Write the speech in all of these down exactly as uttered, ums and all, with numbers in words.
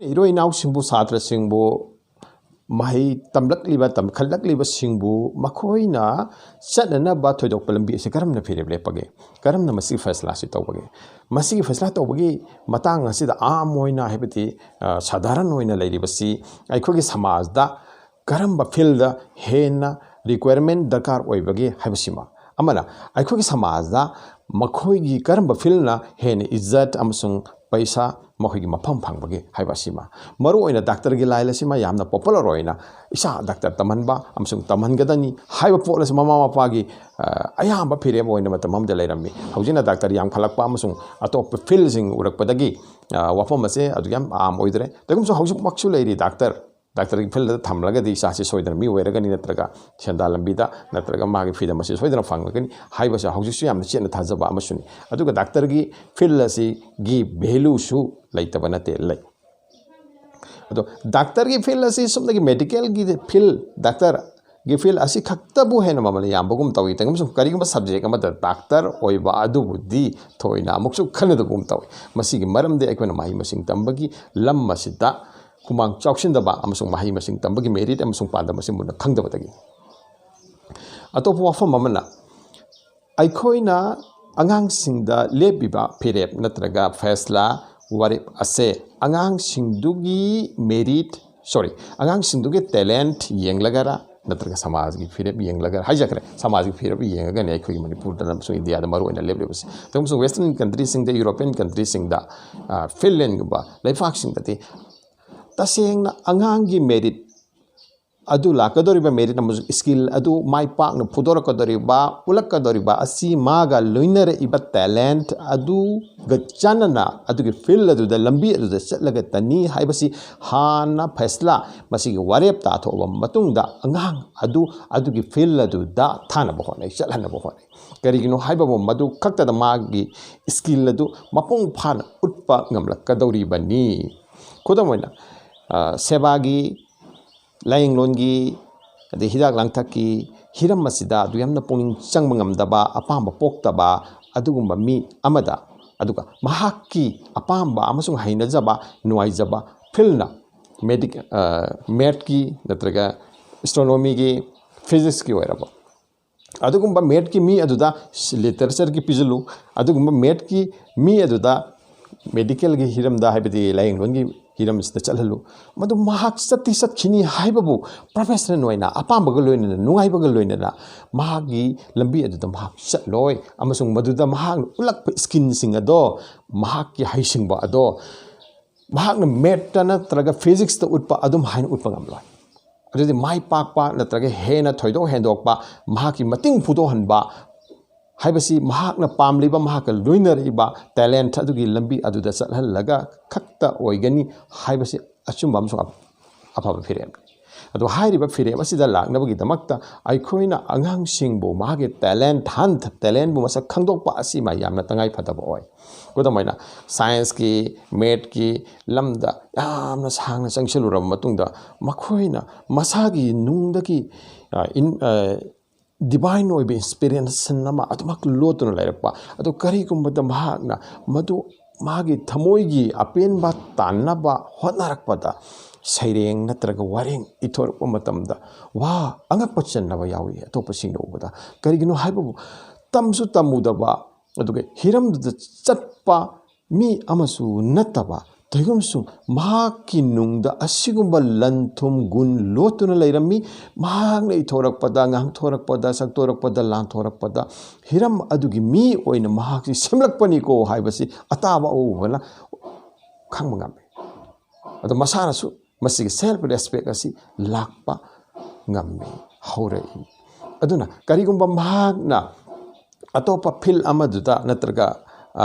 ꯏꯔꯣꯏ ꯏꯅꯥꯎꯁꯤꯡꯕꯨ, ꯁꯥꯇ꯭ꯔꯁꯤꯡꯕꯨ, ꯃꯍꯩ ꯇꯝꯂꯛꯂꯤꯕ, ꯇꯝꯈꯠꯂꯛꯂꯤꯕꯁꯤꯡꯕꯨ ꯃꯈꯣꯏꯅ ꯆꯠꯅꯅꯕ ꯊꯣꯏꯗꯣꯛꯄ ꯂꯝꯕꯤ ꯑꯁꯤ ꯀꯔꯝꯅ ꯐꯤꯔꯦꯞ ꯂꯦꯞꯄꯒꯦ? ꯀꯔꯝꯅ ꯃꯁꯤꯒꯤ ꯐꯩꯁꯂꯥ ꯑꯁꯤ ꯇꯧꯕꯒꯦ? ꯃꯁꯤꯒꯤ ꯐꯩꯁꯂꯥ ꯇꯧꯕꯒꯤ ꯃꯇꯥꯡ ꯑꯁꯤꯗ ꯑꯥꯝ ꯑꯣꯏꯅ, ꯍꯥꯏꯕꯗꯤ, ꯑ, ꯁꯥꯙꯥꯔꯟ ꯑꯣꯏꯅ ꯂꯩꯔꯤꯕꯁꯤ ꯑꯩꯈꯣꯏꯒꯤ ꯁꯃꯥꯖꯗ ꯀꯔꯝꯕ ꯐꯤꯜꯗ ꯍꯦꯟꯅ ꯔꯤꯀ꯭ꯋꯥꯌꯔꯃꯦꯟ ꯗꯔꯀꯥꯔ ꯑꯣꯏꯕꯒꯦ ꯍꯥꯏꯕꯁꯤꯃ, ꯑꯃꯅ ꯑꯩꯈꯣꯏꯒꯤ ꯁꯃꯥꯖꯗ ꯃꯈꯣꯏꯒꯤ ꯀꯔꯝꯕ ꯐꯤꯜꯅ ꯍꯦꯟꯅ ꯏꯖꯠ ꯑꯃꯁꯨꯡ ꯄꯩꯁꯥ ꯃꯈꯣꯏꯒꯤ ꯃꯐꯝ ꯐꯪꯕꯒꯦ ꯍꯥꯏꯕ ꯑꯁꯤꯃ, ꯃꯔꯨꯑꯣꯏꯅ ꯗꯥꯛꯇꯔꯒꯤ ꯂꯥꯏꯟ ꯑꯁꯤꯃ ꯌꯥꯝꯅ ꯄꯣꯄꯨꯂꯔ ꯑꯣꯏꯅ ꯏꯆꯥ ꯗꯥꯛꯇꯔ ꯇꯝꯍꯟꯕ ꯑꯃꯁꯨꯡ ꯇꯝꯍꯟꯒꯗꯅꯤ ꯍꯥꯏꯕ ꯄꯣꯠ ꯑꯁꯤ ꯃꯃꯥ ꯃꯄꯥꯒꯤ, ꯑ, ꯑꯌꯥꯝꯕ ꯐꯤꯔꯦꯞ ꯑꯣꯏꯅ ꯃꯇꯝ ꯑꯃꯗ ꯂꯩꯔꯝꯃꯤ꯫ ꯍꯧꯖꯤꯛꯅ ꯗꯥꯛꯇꯔ ꯌꯥꯝꯈꯠꯂꯛꯄ ꯑꯃꯁꯨꯡ ꯑꯇꯣꯞꯄ ꯐꯤꯜꯁꯤꯡ ꯎꯔꯛꯄꯗꯒꯤ, ꯑ, ꯋꯥꯐꯝ ꯑꯁꯦ ꯑꯗꯨꯛ ꯌꯥꯝ ꯑꯥꯝ ꯑꯣꯏꯗ꯭ꯔꯦ꯫ ꯀꯩꯒꯨꯝꯕꯁꯨ ꯍꯧꯖꯤꯛꯃꯛꯁꯨ ꯂꯩꯔꯤ ꯗꯥꯛꯇꯔ꯫ ꯗꯥꯛꯇꯔꯒꯤ ꯐꯤꯜꯗ ꯊꯝꯂꯒꯗꯤ ꯏꯆꯥꯁꯤ ꯁꯣꯏꯗꯅ ꯃꯤ ꯑꯣꯏꯔꯒꯅꯤ, ꯅꯠꯇ꯭ꯔꯒ ꯁꯦꯟꯗꯥꯟ ꯂꯝꯕꯤꯗ, ꯅꯠꯇ꯭ꯔꯒ ꯃꯥꯒꯤ ꯐ꯭ꯔꯤꯗꯝ ꯑꯁꯤ ꯁꯣꯏꯗꯅ ꯐꯪꯂꯒꯅꯤ ꯍꯥꯏꯕꯁꯦ ꯍꯧꯖꯤꯛꯁꯨ ꯌꯥꯝꯅ ꯆꯦꯠꯅ ꯊꯥꯖꯕ ꯑꯃꯁꯨꯅꯤ꯫ ꯑꯗꯨꯒ ꯗꯥꯛꯇꯔꯒꯤ ꯐꯤꯜ ꯑꯁꯤꯒꯤ ꯚꯦꯂꯨꯁꯨ ꯂꯩꯇꯕ ꯅꯠꯇꯦ, ꯂꯩ꯫ ꯑꯗꯣ ꯗꯥꯛꯇꯔꯒꯤ ꯐꯤꯜ ꯑꯁꯤ ꯁꯨꯞꯅꯒꯤ ꯃꯦꯗꯤꯀꯦꯜꯒꯤ ꯐꯤꯜ, ꯗꯥꯛꯇꯔꯒꯤ ꯐꯤꯜ ꯑꯁꯤ ꯈꯛꯇꯕꯨ ꯍꯦꯟꯅ ꯃꯃꯜ ꯌꯥꯝꯕꯒꯨꯝ ꯇꯧꯏ꯫ ꯀꯔꯤꯒꯨꯝꯕ, ꯀꯔꯤꯒꯨꯝꯕ ꯁꯕꯖꯦꯛ ꯑꯃꯗ ꯗꯥꯛꯇꯔ ꯑꯣꯏꯕ ꯑꯗꯨꯕꯨꯗꯤ ꯊꯣꯏꯅ ꯑꯃꯨꯛꯁꯨ ꯈꯟꯅꯗꯕꯒꯨꯝ ꯇꯧꯏ꯫ ꯃꯁꯤꯒꯤ ꯃꯔꯝꯗꯤ ꯑꯩꯈꯣꯏꯅ ꯃꯍꯩ ꯃꯁꯤꯡ ꯇꯝꯕꯒꯤ ꯂꯝ ꯑꯁꯤꯗ ꯈꯨꯃꯥꯡ ꯆꯥꯎꯁꯤꯟꯗꯕ ꯑꯃꯁꯨꯡ ꯃꯍꯩ ꯃꯁꯤꯡ ꯇꯝꯕꯒꯤ ꯃꯦꯔꯤꯠ ꯑꯃꯁꯨꯡ ꯄꯥꯟꯗꯝ ꯑꯁꯤ ꯃꯨꯟꯅ ꯈꯪꯗꯕꯗꯒꯤ꯫ ꯑꯇꯣꯞꯄ ꯋꯥꯐꯝ ꯑꯃꯅ, ꯑꯩꯈꯣꯏꯅ ꯑꯉꯥꯡꯁꯤꯡꯗ ꯂꯦꯞꯄꯤꯕ ꯐꯤꯔꯦꯞ ꯅꯠꯇ꯭ꯔꯒ ꯐꯦꯁꯂꯥ, ꯋꯥꯔꯦꯞ ꯑꯁꯦ ꯑꯉꯥꯡꯁꯤꯡꯗꯨꯒꯤ ꯃꯦꯔꯤꯠ, ꯁꯣꯔꯤ, ꯑꯉꯥꯡꯁꯤꯡꯗꯨꯒꯤ ꯇꯦꯂꯦꯟꯠ ꯌꯦꯡꯂꯒꯔ ꯅꯠꯇ꯭ꯔꯒ ꯁꯃꯥꯖꯒꯤ ꯐꯤꯔꯦꯞ ꯌꯦꯡꯂꯒꯔ, ꯍꯥꯏꯖꯈ꯭ꯔꯦ, ꯁꯃꯥꯖꯒꯤ ꯐꯤꯔꯦꯞ ꯌꯦꯡꯉꯒꯅꯤ ꯑꯩꯈꯣꯏꯒꯤ ꯃꯅꯤꯄꯨꯔꯗ ꯑꯃꯁꯨꯡ ꯏꯟꯗꯤꯌꯥꯗ ꯃꯔꯨꯑꯣꯏꯅ ꯂꯦꯞꯂꯤꯕꯁꯦ꯫ ꯑꯗꯨꯒ ꯑꯃꯁꯨꯡ ꯋꯦꯁꯇꯔꯟ ꯀꯟꯇ꯭ꯔꯤꯁꯤꯡꯗ, ꯌꯨꯔꯣꯄꯤꯌꯟ ꯀꯟꯇ꯭ꯔꯤꯁꯤꯡꯗ, ꯑ, ꯐꯤꯟꯂꯦꯟꯒꯨꯝꯕ ꯂꯩꯕꯥꯛꯁꯤꯡꯗꯗꯤ ꯇꯁꯦꯡꯅ ꯑꯉꯥꯡꯒꯤ ꯃꯦꯔꯤꯠ ꯑꯗꯨ, ꯂꯥꯛꯀꯗꯧꯔꯤꯕ ꯃꯦꯔꯤꯠ ꯑꯃꯁꯨꯡ ꯁ꯭ꯀꯤꯜ ꯑꯗꯨ ꯃꯥꯏ ꯄꯥꯛꯅ ꯐꯨꯗꯣꯔꯛꯀꯗꯧꯔꯤꯕ, ꯎꯠꯂꯛꯀꯗꯧꯔꯤꯕ ꯑꯁꯤ ꯃꯥꯒ ꯂꯣꯏꯅꯔꯛꯏꯕ ꯇꯦꯂꯦꯟꯠ ꯑꯗꯨꯒ ꯆꯥꯟꯅꯅ ꯑꯗꯨꯒꯤ ꯐꯤꯜ ꯑꯗꯨꯗ, ꯂꯝꯕꯤ ꯑꯗꯨꯗ ꯆꯠꯂꯒꯇꯅꯤ ꯍꯥꯏꯕꯁꯤ ꯍꯥꯟꯅ ꯐꯩꯁꯂꯥ, ꯃꯁꯤꯒꯤ ꯋꯥꯔꯦꯞ ꯇꯥꯊꯣꯛꯑꯕ ꯃꯇꯨꯡꯗ ꯑꯉꯥꯡ ꯑꯗꯨ ꯑꯗꯨꯒꯤ ꯐꯤꯜ ꯑꯗꯨꯗ ꯊꯥꯅꯕ ꯍꯣꯠꯅꯩ, ꯆꯠꯍꯟꯅꯕ ꯍꯣꯠꯅꯩ꯫ ꯀꯔꯤꯒꯤꯅꯣ ꯍꯥꯏꯕꯕꯨ ꯃꯗꯨ ꯈꯛꯇꯗ ꯃꯥꯒꯤ ꯁ꯭ꯀꯤꯜ ꯑꯗꯨ ꯃꯄꯨꯡ ꯐꯥꯅ ꯎꯠꯄ ꯉꯝꯂꯛꯀꯗꯧꯔꯤꯕꯅꯤ꯫ ꯈꯨꯗꯝ ꯑꯣꯏꯅ, ꯑ, ꯁꯦꯕꯥꯒꯤ, ꯂꯥꯏꯌꯦꯡꯂꯣꯟꯒꯤ, ꯑꯗꯩ ꯍꯤꯗꯥꯛ ꯂꯥꯡꯊꯛꯀꯤ ꯍꯤꯔꯝ ꯑꯁꯤꯗ ꯑꯗꯨ ꯌꯥꯝꯅ ꯄꯨꯛꯅꯤꯡ ꯆꯪꯕ ꯉꯝꯗꯕ, ꯑꯄꯥꯝꯕ ꯄꯣꯛꯇꯕ ꯑꯗꯨꯒꯨꯝꯕ ꯃꯤ ꯑꯃꯗ, ꯑꯗꯨꯒ ꯃꯍꯥꯛꯀꯤ ꯑꯄꯥꯝꯕ ꯑꯃꯁꯨꯡ ꯍꯩꯅꯖꯕ, ꯅꯨꯡꯉꯥꯏꯖꯕ ꯐꯤꯜꯅ ꯃꯦꯗꯤꯛ ꯃꯦꯠꯀꯤ ꯅꯠꯇ꯭ꯔꯒ ꯑꯦꯁꯇ꯭ꯔꯣꯅꯣꯃꯤꯒꯤ, ꯐꯤꯖꯤꯛꯁꯀꯤ ꯑꯣꯏꯔꯕ ꯑꯗꯨꯒꯨꯝꯕ ꯃꯦꯠꯀꯤ ꯃꯤ ꯑꯗꯨꯗ ꯂꯤꯇꯔꯦꯆꯔꯒꯤ ꯄꯤꯁꯤꯜꯂꯨ, ꯑꯗꯨꯒꯨꯝꯕ ꯃꯦꯠꯀꯤ ꯃꯤ ꯑꯗꯨꯗ ꯃꯦꯗꯤꯀꯦꯜꯒꯤ ꯍꯤꯔꯝꯗ, ꯍꯥꯏꯕꯗꯤ ꯂꯥꯏꯌꯦꯡꯂꯣꯟꯒꯤ ꯍꯤꯔꯝꯁꯤꯗ ꯆꯠꯍꯜꯂꯨ꯫ ꯃꯗꯨ ꯃꯍꯥꯛ ꯆꯠꯇꯤ ꯆꯠꯈꯤꯅꯤ ꯍꯥꯏꯕꯕꯨ ꯄ꯭ꯔꯣꯐꯦꯁꯅꯦꯜ ꯑꯣꯏꯅ ꯑꯄꯥꯝꯕꯒ ꯂꯣꯏꯅꯅ, ꯅꯨꯡꯉꯥꯏꯕꯒ ꯂꯣꯏꯅꯅ ꯃꯍꯥꯛꯀꯤ ꯂꯝꯕꯤ ꯑꯗꯨꯗ ꯃꯍꯥꯛ ꯆꯠꯂꯣꯏ꯫ ꯑꯃꯁꯨꯡ ꯃꯗꯨꯗ ꯃꯍꯥꯛꯅ ꯎꯠꯂꯛꯄ ꯁ꯭ꯀꯤꯜꯁꯤꯡ ꯑꯗꯣ, ꯃꯍꯥꯛꯀꯤ ꯍꯩꯁꯤꯡꯕ ꯑꯗꯣ ꯃꯍꯥꯛꯅ ꯃꯦꯠꯇ ꯅꯠꯇ꯭ꯔꯒ ꯐꯤꯖꯤꯛꯁꯇ ꯎꯠꯄ ꯑꯗꯨꯝ ꯍꯥꯏꯅ ꯎꯠꯄ ꯉꯝꯂꯣꯏ꯫ ꯑꯗꯨꯗꯤ ꯃꯥꯏ ꯄꯥꯛꯄ ꯅꯠꯇ꯭ꯔꯒ ꯍꯦꯟꯅ ꯊꯣꯏꯗꯣꯛ ꯍꯦꯟꯗꯣꯛꯄ, ꯃꯍꯥꯛꯀꯤ ꯃꯇꯤꯡ ꯐꯣꯡꯗꯣꯛꯍꯟꯕ ꯍꯥꯏꯕꯁꯤ ꯃꯍꯥꯛꯅ ꯄꯥꯝꯂꯤꯕ, ꯃꯍꯥꯛꯀ ꯂꯣꯏꯅꯔꯛꯏꯕ ꯇꯦꯂꯦꯟꯠ ꯑꯗꯨꯒꯤ ꯂꯝꯕꯤ ꯑꯗꯨꯗ ꯆꯠꯍꯜꯂꯒ ꯈꯛꯇ ꯑꯣꯏꯒꯅꯤ ꯍꯥꯏꯕꯁꯤ ꯑꯆꯨꯝꯕ ꯑꯃꯁꯨꯡ ꯑꯐꯕ ꯐꯤꯔꯦꯞꯅꯤ꯫ ꯑꯗꯣ ꯍꯥꯏꯔꯤꯕ ꯐꯤꯔꯦꯞ ꯑꯁꯤꯗ ꯂꯥꯛꯅꯕꯒꯤꯗꯃꯛꯇ ꯑꯩꯈꯣꯏꯅ ꯑꯉꯥꯡꯁꯤꯡꯕꯨ ꯃꯥꯒꯤ ꯇꯦꯂꯦꯟꯠ ꯍꯟꯠ, ꯇꯦꯂꯦꯟꯠꯕꯨ ꯃꯁꯛ ꯈꯪꯗꯣꯛꯄ ꯑꯁꯤꯃ ꯌꯥꯝꯅ ꯇꯉꯥꯏ ꯐꯗꯕ ꯑꯣꯏ꯫ ꯈꯨꯗꯝ ꯑꯣꯏꯅ, ꯁꯥꯏꯟꯁꯀꯤ, ꯃꯦꯠꯀꯤ ꯂꯝꯗ ꯌꯥꯝꯅ ꯁꯥꯡꯅ ꯆꯪꯁꯤꯜꯂꯨꯔꯕ ꯃꯇꯨꯡꯗ, ꯃꯈꯣꯏꯅ ꯃꯁꯥꯒꯤ ꯅꯨꯡꯗꯒꯤ, ꯑ, ꯏꯟ-, ꯑ, ꯗꯤꯚꯥꯏꯟ ꯑꯣꯏꯕ ꯏꯟꯁꯄꯤꯔꯦꯁꯟ ꯑꯃ ꯑꯗꯨꯃꯛ ꯂꯣꯠꯇꯨꯅ ꯂꯩꯔꯛꯄ꯫ ꯑꯗꯨ ꯀꯔꯤꯒꯨꯝꯕꯗ ꯃꯍꯥꯛꯅ ꯃꯗꯨ ꯃꯥꯒꯤ ꯊꯃꯣꯏꯒꯤ ꯑꯄꯦꯟꯕ ꯇꯥꯟꯅꯕ ꯍꯣꯠꯅꯔꯛꯄꯗ, ꯁꯩꯔꯦꯡ ꯅꯠꯇ꯭ꯔꯒ ꯋꯥꯔꯦꯡ ꯏꯊꯣꯔꯛꯄ ꯃꯇꯝꯗ, ꯋꯥ ꯑꯉꯛꯄ ꯆꯟꯅꯕ ꯌꯥꯎꯏ ꯑꯇꯣꯞꯄꯁꯤꯡꯅ ꯎꯕꯗ꯫ ꯀꯔꯤꯒꯤꯅꯣ ꯍꯥꯏꯕꯕꯨ, ꯇꯝꯁꯨ ꯇꯝꯃꯨꯗꯕ, ꯑꯗꯨꯒ ꯍꯤꯔꯝꯗꯨꯗ ꯆꯠꯄ ꯃꯤ ꯑꯃꯁꯨ ꯅꯠꯇꯕ, ꯇꯧꯏꯒꯨꯝꯁꯨꯡ ꯃꯍꯥꯛꯀꯤ ꯅꯨꯡꯗ ꯑꯁꯤꯒꯨꯝꯕ ꯂꯟ ꯊꯨꯝ ꯒꯨꯟ ꯂꯣꯠꯇꯨꯅ ꯂꯩꯔꯝꯃꯤ꯫ ꯃꯍꯥꯛꯅ ꯏꯊꯣꯔꯛꯄꯗ, ꯉꯥꯡꯊꯣꯔꯛꯄꯗ, ꯁꯛꯇꯣꯔꯛꯄꯗ, ꯂꯥꯟꯊꯣꯔꯛꯄꯗ, ꯍꯤꯔꯝ ꯑꯗꯨꯒꯤ ꯃꯤ ꯑꯣꯏꯅ ꯃꯍꯥꯛꯁꯤ ꯁꯦꯝꯂꯛꯄꯅꯤꯀꯣ ꯍꯥꯏꯕꯁꯤ ꯑꯇꯥꯕ ꯑꯎꯕꯅ ꯈꯪꯕ ꯉꯝꯃꯤ꯫ ꯑꯗꯣ ꯃꯁꯥꯅꯁꯨ ꯃꯁꯤꯒꯤ ꯁꯦꯜꯐ ꯔꯦꯁꯄꯦꯛ ꯑꯁꯤ ꯂꯥꯛꯄ ꯉꯝꯃꯤ, ꯍꯧꯔꯛꯏ꯫ ꯑꯗꯨꯅ ꯀꯔꯤꯒꯨꯝꯕ ꯃꯍꯥꯛꯅ ꯑꯇꯣꯞꯄ ꯐꯤꯜ ꯑꯃꯗꯨꯗ ꯅꯠꯇ꯭ꯔꯒ, ꯑ,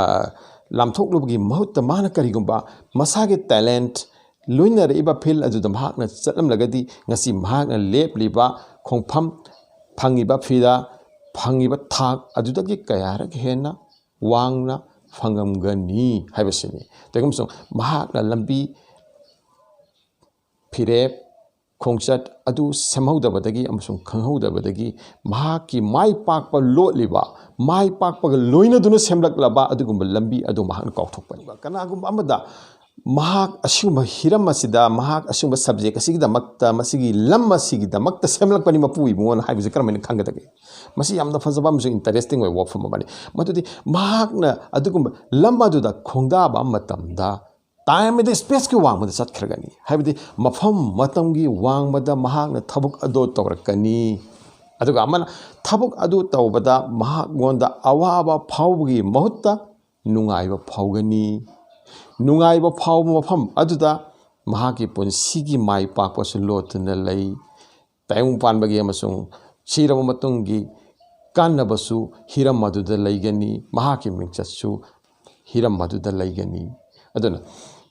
ꯂꯥꯝꯊꯣꯛꯂꯨꯕꯒꯤ ꯃꯍꯨꯠꯇ, ꯃꯥꯅ ꯀꯔꯤꯒꯨꯝꯕ ꯃꯁꯥꯒꯤ ꯇꯦꯂꯦꯟꯠ ꯂꯣꯏꯅꯔꯛꯏꯕ ꯐꯤꯜ ꯑꯗꯨꯗ ꯃꯍꯥꯛꯅ ꯆꯠꯂꯝꯂꯒꯗꯤ, ꯉꯁꯤ ꯃꯍꯥꯛꯅ ꯂꯦꯞꯂꯤꯕ ꯈꯣꯡꯐꯝ, ꯐꯪꯉꯤꯕ ꯐꯤꯔꯥ, ꯐꯪꯉꯤꯕ ꯊꯥꯛ ꯑꯗꯨꯗꯒꯤ ꯀꯌꯥꯔꯛ ꯍꯦꯟꯅ ꯋꯥꯡꯅ ꯐꯪꯉꯝꯒꯅꯤ ꯍꯥꯏꯕꯁꯤꯅꯤ꯫ ꯀꯩꯒꯨꯝꯕꯁꯨ ꯃꯍꯥꯛꯅ ꯂꯝꯕꯤ, ꯐꯤꯔꯦꯞ, ꯈꯣꯡꯆꯠ ꯑꯗꯨ ꯁꯦꯝꯍꯧꯗꯕꯗꯒꯤ ꯑꯃꯁꯨꯡ ꯈꯪꯍꯧꯗꯕꯗꯒꯤ ꯃꯍꯥꯛꯀꯤ ꯃꯥꯏ ꯄꯥꯛꯄ ꯂꯣꯠꯂꯤꯕ, ꯃꯥꯏ ꯄꯥꯛꯄꯒ ꯂꯣꯏꯅꯗꯨꯅ ꯁꯦꯝꯂꯛꯂꯕ ꯑꯗꯨꯒꯨꯝꯕ ꯂꯝꯕꯤ ꯑꯗꯨ ꯃꯍꯥꯛꯅ ꯀꯥꯎꯊꯣꯛꯄꯅꯤ꯫ ꯀꯅꯥꯒꯨꯝꯕ ꯑꯃꯗ ꯃꯍꯥꯛ ꯑꯁꯤꯒꯨꯝꯕ ꯍꯤꯔꯝ ꯑꯁꯤꯗ, ꯃꯍꯥꯛ ꯑꯁꯤꯒꯨꯝꯕ subject ꯑꯁꯤꯒꯤꯗꯃꯛꯇ, ꯃꯁꯤꯒꯤ ꯂꯝ ꯑꯁꯤꯒꯤꯗꯃꯛꯇ ꯁꯦꯝꯂꯛꯄꯅꯤ ꯃꯄꯨ ꯏꯕꯨꯡꯉꯣꯅ ꯍꯥꯏꯕꯁꯤ ꯀꯔꯝꯍꯥꯏꯅ ꯈꯪꯒꯗꯒꯦ? ꯃꯁꯤ ꯌꯥꯝꯅ ꯐꯖꯕ ꯑꯃꯁꯨꯡ interesting ꯑꯣꯏꯕ ꯋꯥꯐꯝ ꯑꯃꯅꯤ꯫ ꯃꯗꯨꯗꯤ ꯃꯍꯥꯛꯅ ꯑꯗꯨꯒꯨꯝꯕ ꯂꯝ ꯑꯗꯨꯗ ꯈꯣꯡꯗꯥꯕ ꯃꯇꯝꯗ time ꯑꯃꯗꯤ spaceꯀꯤ ꯋꯥꯡꯃꯗ ꯆꯠꯈ꯭ꯔꯒꯅꯤ꯫ ꯍꯥꯏꯕꯗꯤ ꯃꯐꯝ ꯃꯇꯝꯒꯤ ꯋꯥꯡꯃꯗ ꯃꯍꯥꯛꯅ ꯊꯕꯛ ꯑꯗꯨ ꯇꯧꯔꯛꯀꯅꯤ꯫ ꯑꯗꯨꯒ ꯑꯃꯅ ꯊꯕꯛ ꯑꯗꯨ ꯇꯧꯕꯗ ꯃꯍꯥꯛꯉꯣꯟꯗ ꯑꯋꯥꯕ ꯐꯥꯎꯕꯒꯤ ꯃꯍꯨꯠꯇ ꯅꯨꯡꯉꯥꯏꯕ ꯐꯥꯎꯒꯅꯤ꯫ ꯅꯨꯡꯉꯥꯏꯕ ꯐꯥꯎꯕ ꯃꯐꯝ ꯑꯗꯨꯗ ꯃꯍꯥꯛꯀꯤ ꯄꯨꯟꯁꯤꯒꯤ ꯃꯥꯏ ꯄꯥꯛꯄꯁꯨ ꯂꯣꯠꯇꯨꯅ ꯂꯩ꯫ ꯇꯥꯏꯕꯪ ꯄꯥꯟꯕꯒꯤ ꯑꯃꯁꯨꯡ ꯁꯤꯔꯕ ꯃꯇꯨꯡꯒꯤ ꯀꯥꯟꯅꯕꯁꯨ ꯍꯤꯔꯝ ꯑꯗꯨꯗ ꯂꯩꯒꯅꯤ꯫ ꯃꯍꯥꯛꯀꯤ ꯃꯤꯡꯆꯠꯁꯨ ꯍꯤꯔꯝ ꯑꯗꯨꯗ ꯂꯩꯒꯅꯤ꯫ ꯑꯗꯨꯅ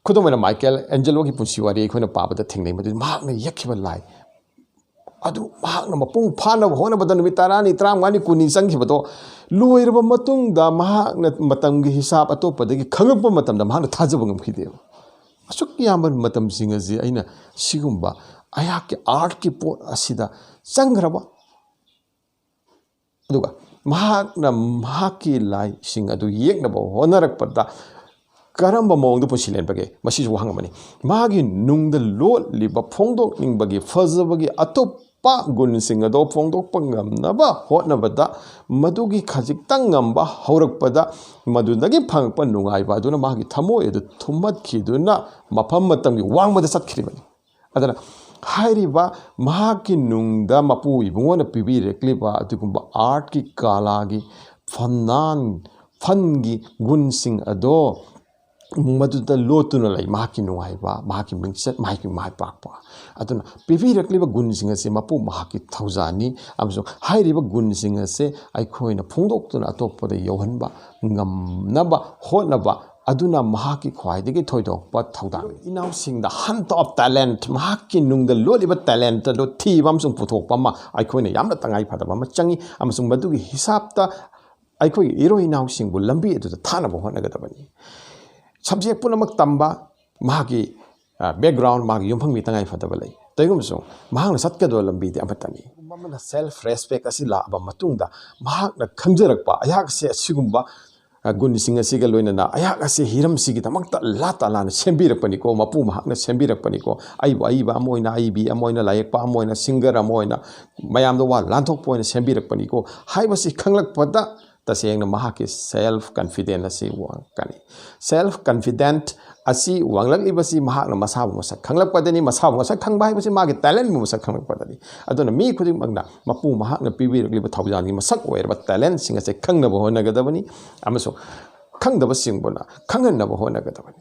ꯈꯨꯗꯝ ꯑꯣꯏꯅ ꯃꯥꯏꯀꯦꯜ ꯑꯦꯟꯖꯦꯂꯣꯒꯤ ꯄꯨꯟꯁꯤ ꯋꯥꯔꯤ ꯑꯩꯈꯣꯏꯅ ꯄꯥꯕꯗ ꯊꯦꯡꯅꯩ꯫ ꯃꯗꯨꯗꯤ ꯃꯍꯥꯛꯅ ꯌꯦꯛꯈꯤꯕ ꯂꯥꯏ ꯑꯗꯨ ꯃꯍꯥꯛꯅ ꯃꯄꯨꯡ ꯐꯥꯅꯕ ꯍꯣꯠꯅꯕꯗ ꯅꯨꯃꯤꯠ ꯇꯔꯥꯅꯤ, ꯇꯔꯥꯃꯉꯥꯅꯤ, ꯀꯨꯟꯅꯤ ꯆꯪꯈꯤꯕꯗꯣ ꯂꯣꯏꯔꯕ ꯃꯇꯨꯡꯗ ꯃꯍꯥꯛꯅ ꯃꯇꯝꯒꯤ ꯍꯤꯁꯥꯞ ꯑꯇꯣꯞꯄꯗꯒꯤ ꯈꯪꯂꯛꯄ ꯃꯇꯝꯗ ꯃꯍꯥꯛꯅ ꯊꯥꯖꯕ ꯉꯝꯈꯤꯗꯦꯕ꯫ ꯑꯁꯨꯛ ꯌꯥꯝꯕ ꯃꯇꯝꯁꯤꯡ ꯑꯁꯤ ꯑꯩꯅ ꯁꯤꯒꯨꯝꯕ ꯑꯩꯍꯥꯛꯀꯤ artꯀꯤ ꯄꯣꯠ ꯑꯁꯤꯗ ꯆꯪꯈ꯭ꯔꯕ? ꯑꯗꯨꯒ ꯃꯍꯥꯛꯅ ꯃꯍꯥꯛꯀꯤ ꯂꯥꯏꯁꯤꯡ ꯑꯗꯨ ꯌꯦꯛꯅꯕ ꯍꯣꯠꯅꯔꯛꯄꯗ ꯀꯔꯝꯕ ꯃꯑꯣꯡꯗ ꯄꯨꯟꯁꯤ ꯂꯦꯟꯕꯒꯦ? ꯃꯁꯤꯁꯨ ꯋꯥꯍꯪ ꯑꯃꯅꯤ꯫ ꯃꯥꯒꯤ ꯅꯨꯡꯗ ꯂꯣꯠꯂꯤꯕ ꯐꯣꯡꯗꯣꯛꯅꯤꯡꯕꯒꯤ ꯐꯖꯕꯒꯤ ꯑꯇꯣꯞꯄ ꯒꯨꯟꯁꯤꯡ ꯑꯗꯨ ꯐꯣꯡꯗꯣꯛꯄ ꯉꯝꯅꯕ ꯍꯣꯠꯅꯕꯗ ꯃꯗꯨꯒꯤ ꯈꯖꯤꯛꯇꯪ ꯉꯝꯕ ꯍꯧꯔꯛꯄꯗ ꯃꯗꯨꯗꯒꯤ ꯐꯪꯉꯛꯄ ꯅꯨꯡꯉꯥꯏꯕ ꯑꯗꯨꯅ ꯃꯥꯒꯤ ꯊꯃꯣꯏ ꯑꯗꯨ ꯊꯨꯝꯍꯠꯈꯤꯗꯨꯅ ꯃꯐꯝ ꯃꯇꯝꯒꯤ ꯋꯥꯡꯃꯗ ꯆꯠꯈ꯭ꯔꯤꯕꯅꯤ꯫ ꯑꯗꯨꯅ ꯍꯥꯏꯔꯤꯕ ꯃꯍꯥꯛꯀꯤ ꯅꯨꯡꯗ ꯃꯄꯨ ꯏꯕꯨꯡꯉꯣꯅ ꯄꯤꯕꯤꯔꯛꯂꯤꯕ ꯑꯗꯨꯒꯨꯝꯕ artꯀꯤ ꯀꯂꯥꯒꯤ ꯐꯅꯥꯟ ꯐꯟꯒꯤ ꯒꯨꯟꯁꯤꯡ ꯑꯗꯣ ꯃꯗꯨꯗ ꯂꯣꯠꯇꯨꯅ ꯂꯩ ꯃꯍꯥꯛꯀꯤ ꯅꯨꯡꯉꯥꯏꯕ, ꯃꯍꯥꯛꯀꯤ ꯃꯤꯡꯆꯠ, ꯃꯍꯥꯛꯀꯤ ꯃꯥꯏ ꯄꯥꯛꯄ꯫ ꯑꯗꯨꯅ ꯄꯤꯕꯤꯔꯛꯂꯤꯕ ꯒꯨꯟꯁꯤꯡ ꯑꯁꯤ ꯃꯄꯨ ꯃꯍꯥꯛꯀꯤ ꯊꯧꯖꯥꯜꯅꯤ ꯑꯃꯁꯨꯡ ꯍꯥꯏꯔꯤꯕ ꯒꯨꯟꯁꯤꯡ ꯑꯁꯤ ꯑꯩꯈꯣꯏꯅ ꯐꯣꯡꯗꯣꯛꯇꯨꯅ ꯑꯇꯣꯞꯄꯗ ꯌꯧꯍꯟꯕ ꯉꯝꯅꯕ ꯍꯣꯠꯅꯕ ꯑꯗꯨꯅ ꯃꯍꯥꯛꯀꯤ ꯈ꯭ꯋꯥꯏꯗꯒꯤ ꯊꯣꯏꯗꯣꯛꯄ ꯊꯧꯗꯥꯡꯅꯤ꯫ ꯏꯅꯥꯎꯁꯤꯡꯗ hunt of talent, ꯃꯍꯥꯛꯀꯤ ꯅꯨꯡꯗ ꯂꯣꯠꯂꯤꯕ talent ꯑꯗꯨ ꯊꯤꯕ ꯑꯃꯁꯨꯡ ꯄꯨꯊꯣꯛꯄ ꯑꯃ ꯑꯩꯈꯣꯏꯅ ꯌꯥꯝꯅ ꯇꯉꯥꯏ ꯐꯗꯕ ꯑꯃ ꯆꯪꯏ, ꯑꯃꯁꯨꯡ ꯃꯗꯨꯒꯤ ꯍꯤꯁꯥꯞꯇ ꯑꯩꯈꯣꯏꯒꯤ ꯏꯔꯣꯏ ꯏꯅꯥꯎꯁꯤꯡꯕꯨ ꯂꯝꯕꯤ ꯑꯗꯨꯗ ꯊꯥꯅꯕ ꯍꯣꯠꯅꯒꯗꯕꯅꯤ꯫ Subject ꯄꯨꯝꯅꯃꯛ ꯇꯝꯕ, ꯃꯍꯥꯛꯀꯤ, ꯑ, background, ꯃꯍꯥꯛꯀꯤ ꯌꯨꯝꯐꯝꯒꯤ ꯇꯉꯥꯏ ꯐꯗꯕ ꯂꯩ꯫ ꯇꯧꯏꯒꯨꯝꯕꯁꯨ ꯃꯍꯥꯛꯅ ꯆꯠꯀꯗꯕ ꯂꯝꯕꯤꯗꯤ ꯑꯃꯠꯇꯅꯤ꯫ ꯑꯃꯅ self respect ꯑꯁꯤ ꯂꯥꯛꯑꯕ ꯃꯇꯨꯡꯗ ꯃꯍꯥꯛꯅ ꯈꯪꯖꯔꯛꯄ, ꯑꯩꯍꯥꯛꯁꯦ ꯑꯁꯤꯒꯨꯝꯕ ꯑ, ꯒꯨꯟꯁꯤꯡ ꯑꯁꯤꯒ ꯂꯣꯏꯅꯅ ꯑꯩꯍꯥꯛ ꯑꯁꯤ ꯍꯤꯔꯝꯁꯤꯒꯤꯗꯃꯛꯇ ꯂꯥ ꯇꯂꯥꯅ ꯁꯦꯝꯕꯤꯔꯛꯄꯅꯤꯀꯣ, ꯃꯄꯨ ꯃꯍꯥꯛꯅ ꯁꯦꯝꯕꯤꯔꯛꯄꯅꯤꯀꯣ, ꯑꯩꯕꯨ ꯑꯏꯕ ꯑꯃ ꯑꯣꯏꯅ, ꯑꯏꯕꯤ ꯑꯃ ꯑꯣꯏꯅ, ꯂꯥꯏꯌꯦꯛꯄ ꯑꯃ ꯑꯣꯏꯅ, ꯁꯤꯡꯒꯔ ꯑꯃ ꯑꯣꯏꯅ, ꯃꯌꯥꯝꯗ ꯋꯥ ꯂꯥꯟꯊꯣꯛꯄ ꯑꯣꯏꯅ ꯁꯦꯝꯕꯤꯔꯛꯄꯅꯤꯀꯣ ꯍꯥꯏꯕꯁꯤ ꯈꯪꯂꯛꯄꯗ ꯇꯁꯦꯡꯅ ꯃꯍꯥꯛꯀꯤ ꯁꯦꯜꯐ ꯀꯟꯐꯤꯗꯦꯟꯁ ꯑꯁꯤ ꯋꯥꯡꯉꯛꯀꯅꯤ꯫ ꯁꯦꯜꯐ ꯀꯟꯐꯤꯗꯦꯟꯁ ꯑꯁꯤ ꯋꯥꯡꯂꯛꯂꯤꯕꯁꯤ ꯃꯍꯥꯛꯅ ꯃꯁꯥꯕꯨ ꯃꯁꯛ ꯈꯪꯂꯛꯄꯗꯅꯤ꯫ ꯃꯁꯥꯕꯨ ꯃꯁꯛ ꯈꯪꯕ ꯍꯥꯏꯕꯁꯤ ꯃꯥꯒꯤ ꯇꯦꯂꯦꯟꯕꯨ ꯃꯁꯛ ꯈꯪꯂꯛꯄꯗꯅꯤ꯫ ꯑꯗꯨꯅ ꯃꯤ ꯈꯨꯗꯤꯡꯃꯛꯅ ꯃꯄꯨ ꯃꯍꯥꯛꯅ ꯄꯤꯕꯤꯔꯛꯂꯤꯕ ꯊꯧꯖꯥꯜꯒꯤ ꯃꯁꯛ ꯑꯣꯏꯔꯕ ꯇꯦꯂꯦꯟꯁꯤꯡ ꯑꯁꯦ ꯈꯪꯅꯕ ꯍꯣꯠꯅꯒꯗꯕꯅꯤ ꯑꯃꯁꯨꯡ ꯈꯪꯗꯕꯁꯤꯡꯕꯨꯅ ꯈꯪꯍꯟꯅꯕ ꯍꯣꯠꯅꯒꯗꯕꯅꯤ꯫